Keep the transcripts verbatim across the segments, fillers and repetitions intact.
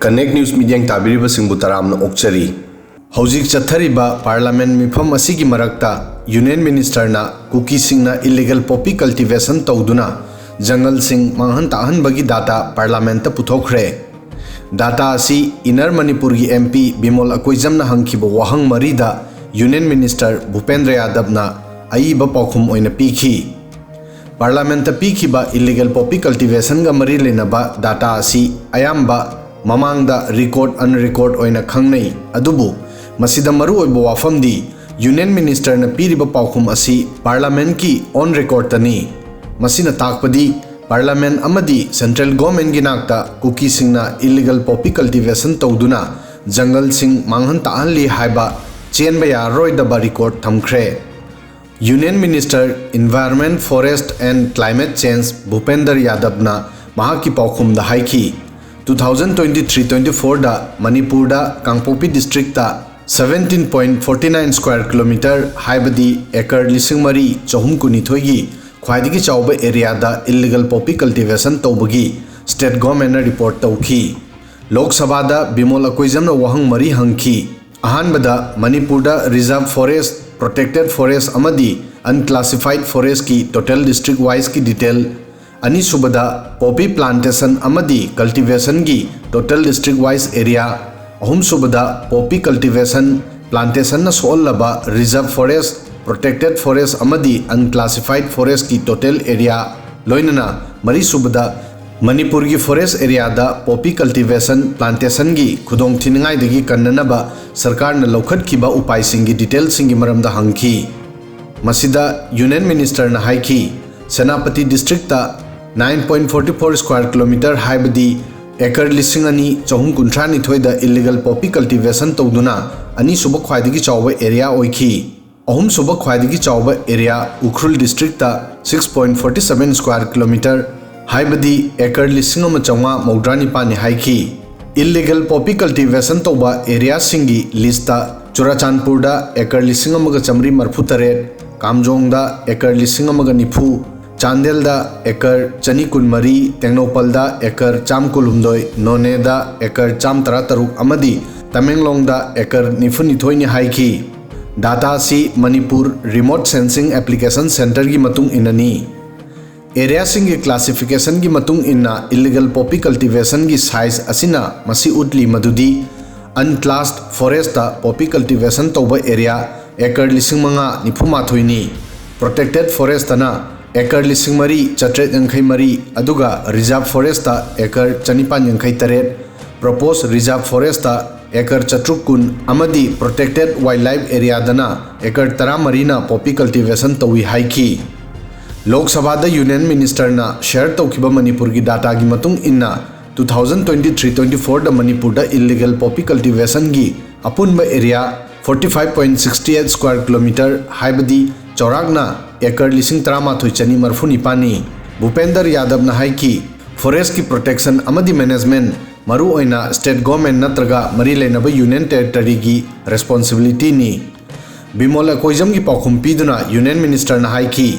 Connect News ꯃꯤꯠꯌꯦꯡ ꯇꯥꯕꯤꯔꯤꯕꯁꯤꯡꯕꯨ ꯇꯔꯥꯝꯅ ꯑꯣꯛꯆꯔꯤ꯫ ꯍꯧꯖꯤꯛ ꯆꯠꯊꯔꯤꯕ Parliament ꯃꯤꯐꯝ ꯑꯁꯤꯒꯤ ꯃꯔꯛꯇ Union Ministerꯅ ꯀꯨꯀꯤꯁꯤꯡꯅ illegal poppy cultivation ꯇꯧꯗꯨꯅ ꯖꯪꯒꯜꯁꯤꯡ ꯃꯥꯡꯍꯟ ꯇꯥꯛꯍꯟꯕꯒꯤ data Parliamentꯇ ꯄꯨꯊꯣꯛꯈ꯭ꯔꯦ꯫ Data ꯑꯁꯤ Inner ꯃꯅꯤꯄꯨꯔꯒꯤ MP ꯕꯤꯃꯣꯜ ꯑꯀꯣꯏꯖꯝꯅ ꯍꯪꯈꯤꯕ ꯋꯥꯍꯪ ꯃꯔꯤꯗ Union Minister ꯚꯨꯄꯦꯟꯗ꯭ꯔ ꯌꯥꯗꯕꯅ ꯑꯏꯕ ꯄꯥꯎꯈꯨꯝ ꯑꯣꯏꯅ ꯄꯤꯈꯤ꯫ Parliamentꯇ ꯄꯤꯈꯤꯕ illegal poppy cultivationꯒ ꯃꯔꯤ ꯂꯩꯅꯕ data ꯑꯁꯤ ꯑꯌꯥꯝꯕ ꯃꯃꯥꯡꯗ record unrecord ꯑꯣꯏꯅ ꯈꯪꯅꯩ, ꯑꯗꯨꯕꯨ ꯃꯁꯤꯗ ꯃꯔꯨꯑꯣꯏꯕ ꯋꯥꯐꯝꯗꯤ Union Ministerꯅ ꯄꯤꯔꯤꯕ ꯄꯥꯎꯈꯨꯝ ꯑꯁꯤ Parliamentꯀꯤ on recordꯇꯅꯤ꯫ ꯃꯁꯤꯅ ꯇꯥꯛꯄꯗꯤ Parliament ꯑꯃꯗꯤ Central Governmentꯀꯤ ꯅꯥꯛꯇ ꯀꯨꯀꯤꯁꯤꯡꯅ illegal poppy cultivation ꯇꯧꯗꯨꯅ ꯖꯪꯒꯜꯁꯤꯡ ꯃꯥꯡꯍꯟ ꯇꯥꯛꯍꯜꯂꯤ ꯍꯥꯏꯕ ꯆꯦꯟꯕ ꯌꯥꯔꯔꯣꯏꯗꯕ record ꯊꯝꯈ꯭ꯔꯦ꯫ Union Minister Environment, Forest and Climate Change ꯚꯨꯄꯦꯟꯗꯔ ꯌꯥꯗꯕꯅ ꯃꯍꯥꯛꯀꯤ ꯄꯥꯎꯈꯨꯝꯗ ꯍꯥꯏꯈꯤ, "two thousand twenty three twenty fourꯗ ꯃꯅꯤꯄꯨꯔꯗ ꯀꯥꯡꯄꯣꯛꯄꯤ districtꯇ seventeen point forty nine square kilometer, ꯍꯥꯏꯕꯗꯤ acre ꯂꯤꯁꯤꯡ ꯃꯔꯤ ꯆꯍꯨꯝ ꯀꯨꯟꯅꯤꯊꯣꯏꯒꯤ ꯈ꯭ꯋꯥꯏꯗꯒꯤ ꯆꯥꯎꯕ areaꯗ illegal poppy cultivation ꯇꯧꯕꯒꯤ State Governmentꯅ report ꯇꯧꯈꯤ"꯫ ꯂꯣꯛ ꯁꯚꯥꯗ ꯕꯤꯃꯣꯜ ꯑꯀꯣꯏꯖꯝꯅ ꯋꯥꯍꯪ ꯃꯔꯤ ꯍꯪꯈꯤ꯫ ꯑꯍꯥꯟꯕꯗ, ꯃꯅꯤꯄꯨꯔꯗ reserve forest, protected forest ꯑꯃꯗꯤ unclassified forestꯀꯤ total district wiseꯀꯤ detail꯫ ꯑꯅꯤꯁꯨꯕꯗ, poppy plantation ꯑꯃꯗꯤ cultivationꯒꯤ total district wise area꯫ ꯑꯍꯨꯝꯁꯨꯕꯗ, poppy cultivation, plantationꯅ ꯁꯣꯛꯍꯜꯂꯕ reserve forest, protected forest ꯑꯃꯗꯤ unclassified forestꯀꯤ total area꯫ ꯂꯣꯏꯅꯅ ꯃꯔꯤꯁꯨꯕꯗ, ꯃꯅꯤꯄꯨꯔꯒꯤ forest areaꯗ poppy cultivation, plantationꯒꯤ ꯈꯨꯗꯣꯡꯊꯤꯅꯤꯡꯉꯥꯏꯗꯒꯤ ꯀꯟꯅꯅꯕ ꯁꯔꯀꯥꯔꯅ ꯂꯧꯈꯠꯈꯤꯕ ꯎꯄꯥꯏꯁꯤꯡꯒꯤ detailꯁꯤꯡꯒꯤ ꯃꯔꯝꯗ ꯍꯪꯈꯤ꯫ ꯃꯁꯤꯗ Union Ministerꯅ ꯍꯥꯏꯈꯤ, Senapati districtꯇ nine point forty four square kilometer, ꯍꯥꯏꯕꯗꯤ acre ꯂꯤꯁꯤꯡ ꯑꯅꯤ ꯆꯍꯨꯝ ꯀꯨꯟꯊ꯭ꯔꯥ ꯅꯤꯊꯣꯏꯗ illegal poppy cultivation ꯇꯧꯗꯨꯅ ꯑꯅꯤꯁꯨꯕ ꯈ꯭ꯋꯥꯏꯗꯒꯤ ꯆꯥꯎꯕ area ꯑꯣꯏꯈꯤ꯫ ꯑꯍꯨꯝꯁꯨꯕ ꯈ꯭ꯋꯥꯏꯗꯒꯤ ꯆꯥꯎꯕ area Ukhrul districtꯇ six point forty seven square kilometer, ꯍꯥꯏꯕꯗꯤ acre ꯂꯤꯁꯤꯡ ꯑꯃ ꯆꯥꯝꯃꯉꯥ ꯃꯧꯗ꯭ꯔꯥ ꯅꯤꯄꯥꯟꯅꯤ ꯍꯥꯏꯈꯤ꯫ Illegal poppy cultivation ꯇꯧꯕ areaꯁꯤꯡꯒꯤ listꯇ ꯆꯨꯔꯥꯆꯥꯟꯄꯨꯔꯗ acre ꯂꯤꯁꯤꯡ ꯑꯃꯒ ꯆꯥꯝꯃꯔꯤ ꯃꯔꯤꯐꯨ ꯇꯔꯦꯠ, ꯀꯥꯝꯖꯣꯡꯗ acre ꯂꯤꯁꯤꯡ ꯑꯃꯒ ꯅꯤꯐꯨ, ꯆꯥꯟꯗꯦꯜꯗ ꯑꯦꯀꯔ ꯆꯅꯤ ꯀꯨꯟꯃꯔꯤ, ꯇꯦꯡꯅꯧꯄꯜꯗ ꯑꯦꯀꯔ ꯆꯥꯝ ꯀꯨꯟꯍꯨꯝꯗꯣꯏ, ꯅꯣꯅꯦꯗ ꯑꯦꯀꯔ ꯆꯥꯝ ꯇꯔꯥꯇꯔꯨꯛ ꯑꯃꯗꯤ ꯇꯃꯦꯡꯂꯣꯡꯗ ꯑꯦꯀꯔ ꯅꯤꯐꯨꯅꯤꯊꯣꯏꯅꯤ ꯍꯥꯏꯈꯤ꯫ ꯗꯥꯇꯥ ꯑꯁꯤ ꯃꯅꯤꯄꯨꯔ Remote Sensing Application Centreꯒꯤ ꯃꯇꯨꯡ ꯏꯟꯅꯅꯤ꯫ ꯑꯦꯔꯤꯌꯥꯁꯤꯡꯒꯤ ꯀ꯭ꯂꯥꯁꯤꯐꯤꯀꯦꯁꯟꯒꯤ ꯃꯇꯨꯡ ꯏꯟꯅ ꯏꯜꯂꯤꯒꯦꯜ ꯄꯣꯄꯤ ꯀꯜꯇꯤꯚꯦꯁꯟꯒꯤ ꯁꯥꯏꯖ ꯑꯁꯤꯅ ꯃꯁꯤ ꯎꯠꯂꯤ ꯃꯗꯨꯗꯤ, ꯑꯟꯀ꯭ꯂꯥꯁ ꯐꯣꯔꯦꯁꯇ ꯄꯣꯄꯤ ꯀꯜꯇꯤꯚꯦꯁꯟ ꯇꯧꯕ ꯑꯦꯔꯤꯌꯥ ꯑꯦꯀꯔ ꯂꯤꯁꯤꯡ ꯃꯉꯥ ꯅꯤꯐꯨ ꯃꯥꯊꯣꯏꯅꯤ, ꯄ꯭ꯔꯣꯇꯦꯛꯇꯦꯠ ꯐꯣꯔꯦꯁꯇꯅ ꯑꯦꯀꯔ ꯂꯤꯁꯤꯡ ꯃꯔꯤ ꯆꯥꯇ꯭ꯔꯦꯠ ꯌꯥꯡꯈꯩ ꯃꯔꯤ, ꯑꯗꯨꯒ ꯔꯤꯖꯥꯔꯚ ꯐꯣꯔꯦꯁꯇ ꯑꯦꯀꯔ ꯆꯅꯤꯄꯥꯟ ꯌꯥꯡꯈꯩ ꯇꯔꯦꯠ, ꯄ꯭ꯔꯣꯄꯣꯁ ꯔꯤꯖꯥꯔꯚ ꯐꯣꯔꯦꯁꯇ ꯑꯦꯀꯔ ꯆꯥꯇ꯭ꯔꯨꯛ ꯀꯨꯟ ꯑꯃꯗꯤ ꯄ꯭ꯔꯣꯇꯦꯛꯇꯦꯠ ꯋꯥꯏꯜꯗ ꯂꯥꯏꯐ ꯑꯦꯔꯤꯌꯥꯗꯅ ꯑꯦꯀꯔ ꯇꯔꯥꯃꯔꯤꯅ ꯄꯣꯄꯤ ꯀꯜꯇꯤꯚꯦꯁꯟ ꯇꯧꯏ ꯍꯥꯏꯈꯤ꯫ ꯂꯣꯛ ꯁꯚꯥꯗ ꯌꯨꯅꯤꯌꯟ ꯃꯤꯅꯤꯁꯇꯔꯅ ꯁꯦꯌꯔ ꯇꯧꯈꯤꯕ ꯃꯅꯤꯄꯨꯔꯒꯤ ꯗꯥꯇꯥꯒꯤ ꯃꯇꯨꯡ ꯏꯟꯅ, two thousand twenty three twenty fourꯗ ꯃꯅꯤꯄꯨꯔꯗ ꯏꯜꯂꯤꯒꯦꯜ ꯄꯣꯄꯤ ꯀꯜꯇꯤꯚꯦꯁꯟꯒꯤ ꯑꯄꯨꯟꯕ area forty five point sixty eight square kilometre, ꯍꯥꯏꯕꯗꯤ ꯆꯥꯎꯔꯥꯛꯅ ꯑꯦꯀꯔ ꯂꯤꯁꯤꯡ ꯇꯔꯥꯃꯥꯊꯣꯏ ꯆꯅꯤ ꯃꯔꯤꯐꯨ ꯅꯤꯄꯥꯟꯅꯤ꯫ ꯚꯨꯄꯦꯟꯗꯔ ꯌꯥꯗꯕꯅ ꯍꯥꯏꯈꯤ, ꯐꯣꯔꯦꯁ꯭ꯠꯀꯤ ꯄ꯭ꯔꯣꯇꯦꯛꯁꯟ ꯑꯃꯗꯤ ꯃꯦꯅꯦꯖꯃꯦꯟꯠ ꯃꯔꯨꯑꯣꯏꯅ ꯁ꯭ꯇꯦꯠ ꯒꯣꯔꯃꯦꯟꯠ ꯅꯠꯇ꯭ꯔꯒ ꯃꯔꯤ ꯂꯩꯅꯕ ꯌꯨꯅꯤꯌꯟ ꯇꯦꯔꯤꯇꯣꯔꯤꯒꯤ ꯔꯦꯁꯄꯣꯟꯁꯤꯕꯤꯂꯤꯇꯤꯅꯤ꯫ ꯕꯤꯃꯣꯜ ꯑꯦꯀꯣꯏꯖꯝꯒꯤ ꯄꯥꯎꯈꯨꯝ ꯄꯤꯗꯨꯅ ꯌꯨꯅꯤꯌꯟ ꯃꯤꯅꯤꯁꯇꯔꯅ ꯍꯥꯏꯈꯤ,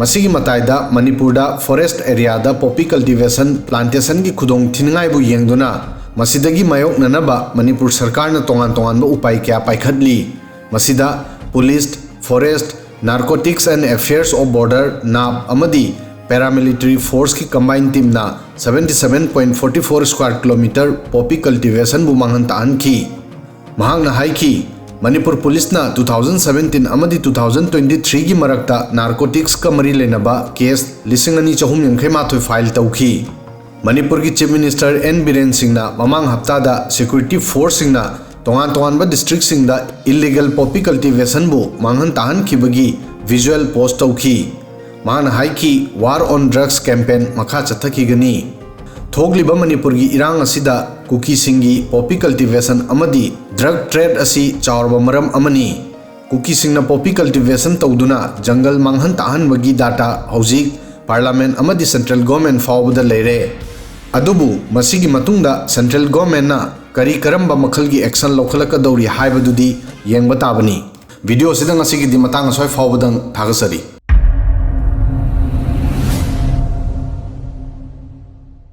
ꯃꯁꯤꯒꯤ ꯃꯇꯥꯏꯗ ꯃꯅꯤꯄꯨꯔꯗ ꯐꯣꯔꯦꯁ꯭ꯠ ꯑꯦꯔꯤꯌꯥꯗ ꯄꯣꯄꯤ ꯀꯜꯇꯤꯚꯦꯁꯟ, ꯄ꯭ꯂꯥꯟꯇꯦꯁꯟꯒꯤ ꯈꯨꯗꯣꯡ ꯊꯤꯅꯤꯡꯉꯥꯏꯕꯨ ꯌꯦꯡꯗꯨꯅ ꯃꯁꯤꯗꯒꯤ ꯃꯥꯌꯣꯛꯅꯅꯕ ꯃꯅꯤꯄꯨꯔ ꯁꯔꯀꯥꯔꯅ ꯇꯣꯉꯥꯟ ꯇꯣꯉꯥꯟꯕ ꯎꯄꯥꯏ ꯀꯌꯥ ꯄꯥꯏꯈꯠꯂꯤ꯫ ꯃꯁꯤꯗ police, forest, Narcotics and Affairs of Border, ꯅꯥꯞ, ꯑꯃꯗꯤ ꯄꯦꯔꯥꯃꯤꯂꯤꯇꯔꯤ ꯐꯣꯔꯁꯀꯤ ꯀꯝꯕꯥꯏꯟ ꯇꯤꯝꯅ seventy seven point forty four square kilometre poppy ꯀꯜꯇꯤꯚꯦꯁꯟꯕꯨ ꯃꯥꯡꯍꯟ ꯇꯥꯛꯍꯟꯈꯤ꯫ ꯃꯍꯥꯛꯅ ꯍꯥꯏꯈꯤ, ꯃꯅꯤꯄꯨꯔ ꯄꯨꯂꯤꯁꯅ two thousand seventeen ꯑꯃꯗꯤ two thousand twenty threeꯒꯤ ꯃꯔꯛꯇ ꯅꯥꯔꯀꯣꯇꯤꯛꯁꯀ ꯃꯔꯤ ꯂꯩꯅꯕ ꯀꯦꯁ ꯂꯤꯁꯤꯡ ꯑꯅꯤ ꯆꯍꯨꯝ ꯌꯥꯡꯈꯩ ꯃꯥꯊꯣꯏ ꯐꯥꯏꯜ ꯇꯧꯈꯤ꯫ ꯃꯅꯤꯄꯨꯔꯒꯤ ꯆꯤꯐ ꯃꯤꯅꯤꯁꯇꯔ ꯑꯦꯟ ꯕꯤꯔꯦꯟ ꯁꯤꯡꯅ ꯃꯃꯥꯡ ꯍꯞꯇꯥꯗ ꯁꯦꯀ꯭ꯌꯨꯔꯤꯇꯤ ꯐꯣꯔꯁꯁꯤꯡꯅ ꯇꯣꯉꯥꯟ ꯇꯣꯉꯥꯟꯕ ꯗꯤꯁꯇ꯭ꯔꯤꯛꯁꯤꯡꯗ ꯏꯜꯂꯤꯒꯦꯜ ꯄꯣꯄꯤ ꯀꯜꯇꯤꯚꯦꯁꯟꯕꯨ ꯃꯥꯡꯍꯟ ꯇꯥꯛꯍꯟꯈꯤꯕꯒꯤ ꯚꯤꯖꯨꯑꯦꯜ ꯄꯣꯁ꯭ꯠ ꯇꯧꯈꯤ꯫ ꯃꯍꯥꯛꯅ ꯍꯥꯏꯈꯤ, War on Drugs campaign ꯃꯈꯥ ꯆꯠꯊꯈꯤꯒꯅꯤ꯫ ꯊꯣꯛꯂꯤꯕ ꯃꯅꯤꯄꯨꯔꯒꯤ ꯏꯔꯥꯡ ꯑꯁꯤꯗ ꯀꯨꯀꯤꯁꯤꯡꯒꯤ ꯄꯣꯄꯤ ꯀꯜꯇꯤꯚꯦꯁꯟ ꯑꯃꯗꯤ ꯗ꯭ꯔꯒ ꯇ꯭ꯔꯦꯗ ꯑꯁꯤ ꯆꯥꯎꯔꯕ ꯃꯔꯝ ꯑꯃꯅꯤ꯫ ꯀꯨꯀꯤꯁꯤꯡꯅ ꯄꯣꯄꯤ ꯀꯜꯇꯤꯚꯦꯁꯟ ꯇꯧꯗꯨꯅ ꯖꯪꯒꯜ ꯃꯥꯡꯍꯟ ꯇꯥꯛꯍꯟꯕꯒꯤ ꯗꯥꯇꯥ ꯍꯧꯖꯤꯛ ꯄꯥꯔꯂꯥꯃꯦꯟꯠ ꯑꯃꯗꯤ ꯁꯦꯟꯇ꯭ꯔꯦꯜ ꯒꯣꯔꯃꯦꯟꯠ ꯐꯥꯎꯕꯗ ꯂꯩꯔꯦ꯫ ꯑꯗꯨꯕꯨ ꯃꯁꯤꯒꯤ ꯃꯇꯨꯡꯗ ꯁꯦꯟꯇ꯭ꯔꯦꯜ ꯒꯣꯔꯃꯦꯟꯠꯅ ꯀꯔꯤ ꯀꯔꯝꯕ ꯃꯈꯜꯒꯤ ꯑꯦꯛꯁꯟ ꯂꯧꯈꯠꯂꯛꯀꯗꯧꯔꯤ ꯍꯥꯏꯕꯗꯨꯗꯤ ꯌꯦꯡꯕ ꯇꯥꯕꯅꯤ꯫ ꯚꯤꯗꯤꯑꯣ ꯑꯁꯤꯗ ꯉꯁꯤꯒꯤꯗꯤ ꯃꯇꯥꯡ ꯑꯁ꯭ꯋꯥꯏ ꯐꯥꯎꯕꯗꯪ꯫ ꯊꯥꯒꯠꯆꯔꯤ꯫